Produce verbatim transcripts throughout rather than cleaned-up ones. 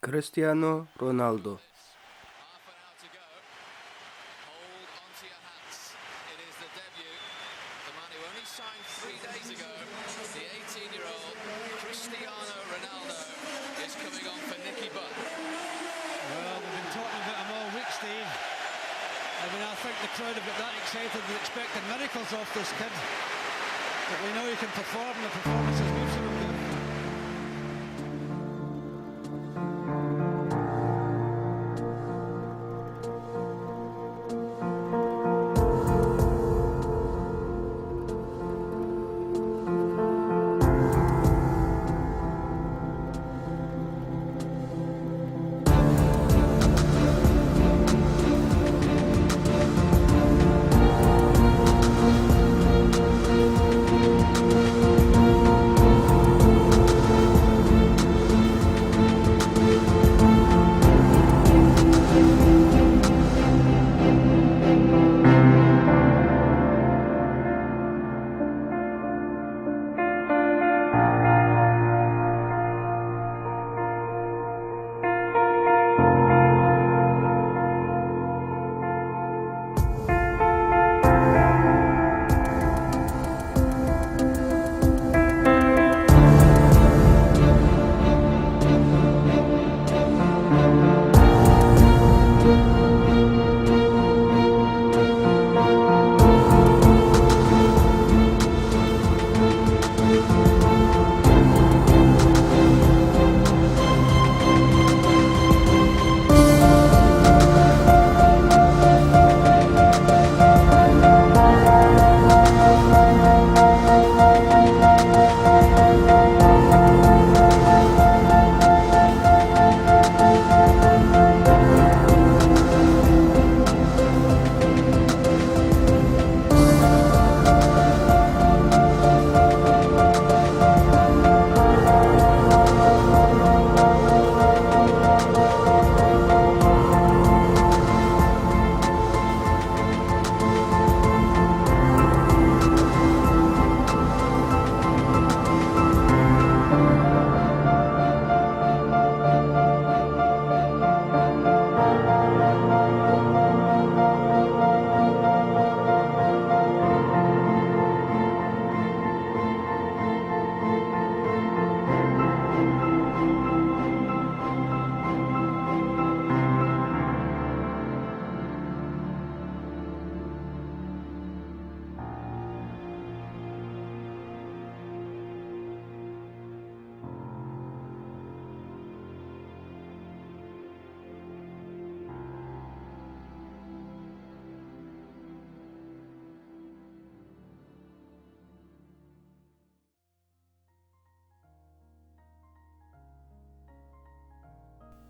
كرىستىيانو رونالدو. Half an hour to go. Hold on to your hats. It is the debut. The man who only signed three days ago, the eighteen-year-old Cristiano Ronaldo, is coming on for Nicky Butt. Well, we've been talking about him all week, Steve. I mean, I think the crowd have got that excited, they're expecting miracles off this kid. But we know he can perform, the performances we've seen him give.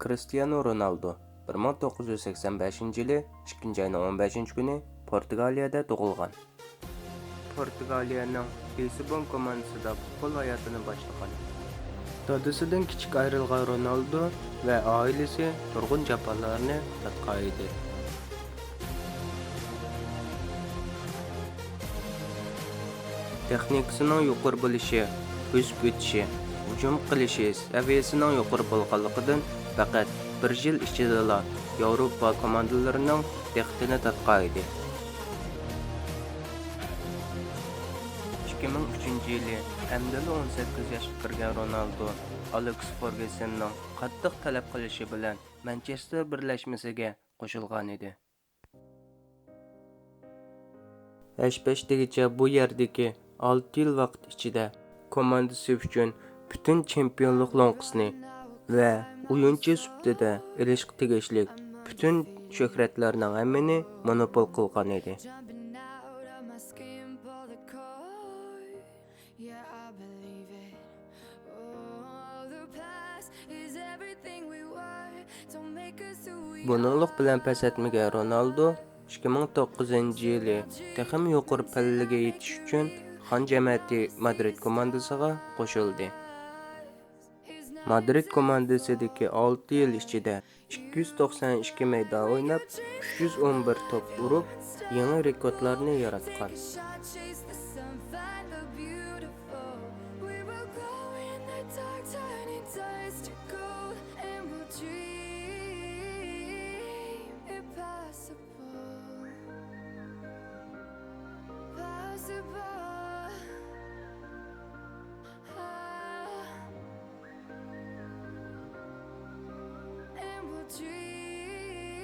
كرىستىيانو رونالدو بىر مىڭ توققۇز يۈز سەكسەن بەشىنچى يىلى ئىككىنچى ئاينىڭ ئون بەشىنچى كۈنى پورتۇگالىيەدە تۇغۇلغان. پورتۇگالىيەنىڭ لىسابون كوماندىسىدا پۇتبول ھاياتىنى باشلىغان. دادىسىدىن كىچىك ئايرىلغان رونالدو ۋە ئائىلىسى نۇرغۇن جاپالارنى تارتقان ئىدى. تېخنىكىسىنىڭ يۇقىرى بولۇشى، بۆسۈپ ئۆتۈشى، ھۇجۇم قىلىشى سەۋىيەسىنىڭ يۇقىرى بولغانلىقىدىن، پەقەت بىر يىل ئىچىدىلا ياۋروپا كوماندىلىرىنىڭ دىققىتىنى تارتقان ئىدى. ئىككى مىڭ ئۈچىنچى يىلى ئەمدىلا ئون سەككىز ياشقا كىرگەن رونالدو ئالېكس فېرگيۇسوننىڭ قاتتىق تەلەپ قىلىشى بىلەن مانچېستېر بىرلەشمىسىگە قوشۇلغانىدى. ھەش-پەش دېگۈچە بۇ يەردىكى ئالتە يىل ۋاقىت ئىچىدە كوماندىسى ئۈچۈن پۈتۈن چېمپىيونلۇق لوڭقىسىنى ۋە ئويۇنچى سۈپىتىدە ئېلىشقا تېگىشلىك پۈتۈن شۆھرەتلەرنىڭ ھەممىنى مونوپول قىلغان ئىدى. بۇنىڭلىق بىلەن پەس ئەتمىگەن رونالدو ئىككى مىڭ توققۇزىنچى يىلى تېخىمۇ يۇقىرى پەللىگە يېتىش ئۈچۈن خان جەمەتى مادرىد كوماندىسىغا قوشۇلدى. مادرىد كوماندىسىدىكى ئالتە يىل ئىچىدە ئىككى يۈز توقسان ئىككى مەيدان ئويناپ، ئۈچ يۈز ئون بىر توپ ئۇرۇپ، يېڭى رېكورتلارنى ياراتقان. We will glow in the dark, turning dust to gold, and we'll Dream impossible, possible. Ah. And we'll dream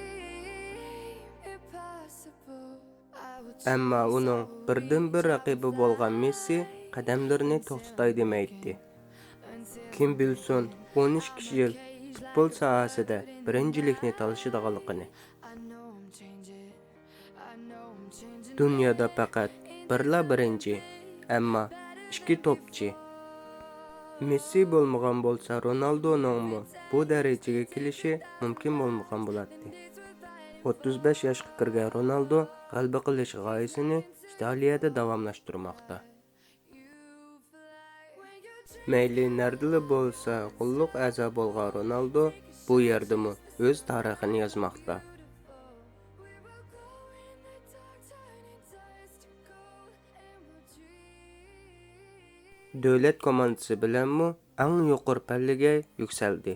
impossible. ئەمما ئۇنىڭ بىردىنبىر رەقىبى بولغان مېسسى قەدەملىرىنى توختىتاي دېمەيتتى. كىم بىلسۇن، ئون ئىككى يىل پۇتبول ساھەسىدە بىرىنچىلىكنى تالىشىدىغانلىقىنى. دۇنيادا پەقەت بىرلا بىرىنچى، ئەمما ئىككى توپچى. مېسسى بولمىغان بولسا، رونالدونىڭمۇ بۇ دەرىجىگە كېلىشى مۇمكىن بولمىغان بولاتتى. ئوتتۇز بەش ياشقا كىرگەن رونالدو غەلىبە قىلىش غايىسىنى ئىتالىيەدە داۋاملاشتۇرماقتا. مەيلى نەدىلا بولسا، قۇللۇق ئەزا بولغان رونالدو بۇ يەردىمۇ ئۆز تارىخىنى يازماقتا. دۆلەت كوماندىسى بىلەنمۇ ئەڭ يۇقىرى پەللىگە يۈكسەلدى.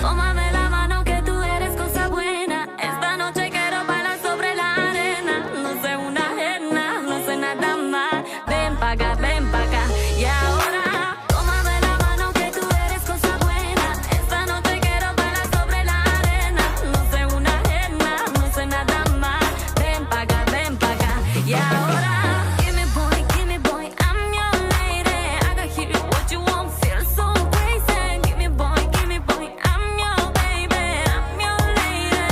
Tómame la mano que tú eres cosa buena. Esta noche quiero bailar sobre la arena. No sé una ajena, no sé nada más. Ven pa' acá, ven pa' acá. Y ahora, tómame la mano que tú eres cosa buena. Esta noche quiero bailar sobre la arena. No sé una ajena, no sé nada más. Ven pa' acá, ven pa' acá. Y ahora, give me boy, give me boy, I'm your lady. I got here what you want, feel so crazy. Give me boy, give me boy, I'm your baby, I'm your lady.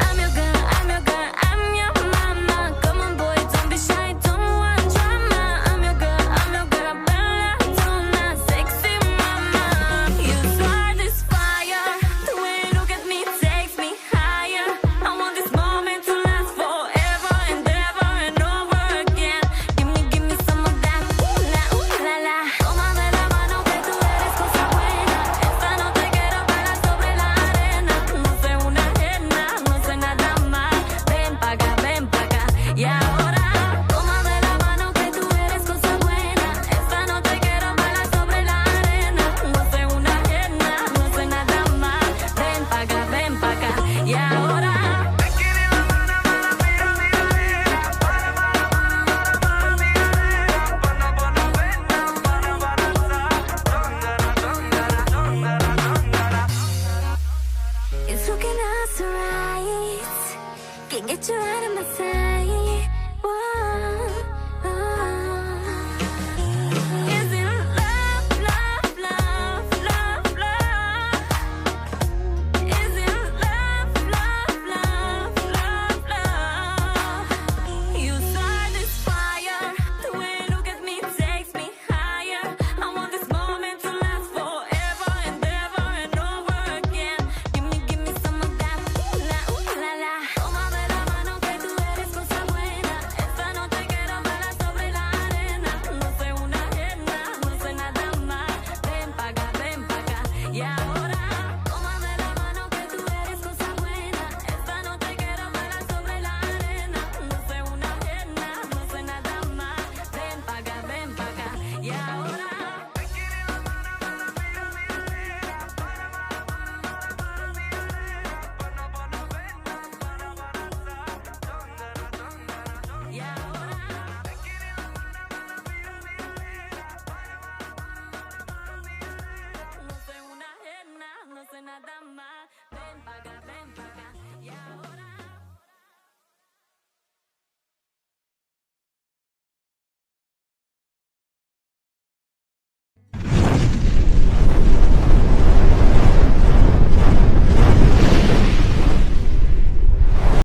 I'm your girl, I'm your girl, I'm your mama. Come on, boy, don't be shy, don't want drama. I'm your girl, I'm your girl, bella donna, sexy mama. You start this fire, the way you look at me takes me higher. I want this moment to last forever and ever and over again. Give me, give me some of that. Ooh la, ooh la la. Tómame la mano que tú eres cosa buena. Esta noche quiero bailar sobre la arena. No sé una ajena, no sé nada más. Ven pa' acá, ven pa' acá. Y ahora, tómame la mano que tú eres cosa buena. Esta noche quiero bailar sobre la arena. No sé una ajena, no sé nada más. Ven pa' acá, ven pa' acá. Y ahora. It's looking us right. Can't get you out of my sight.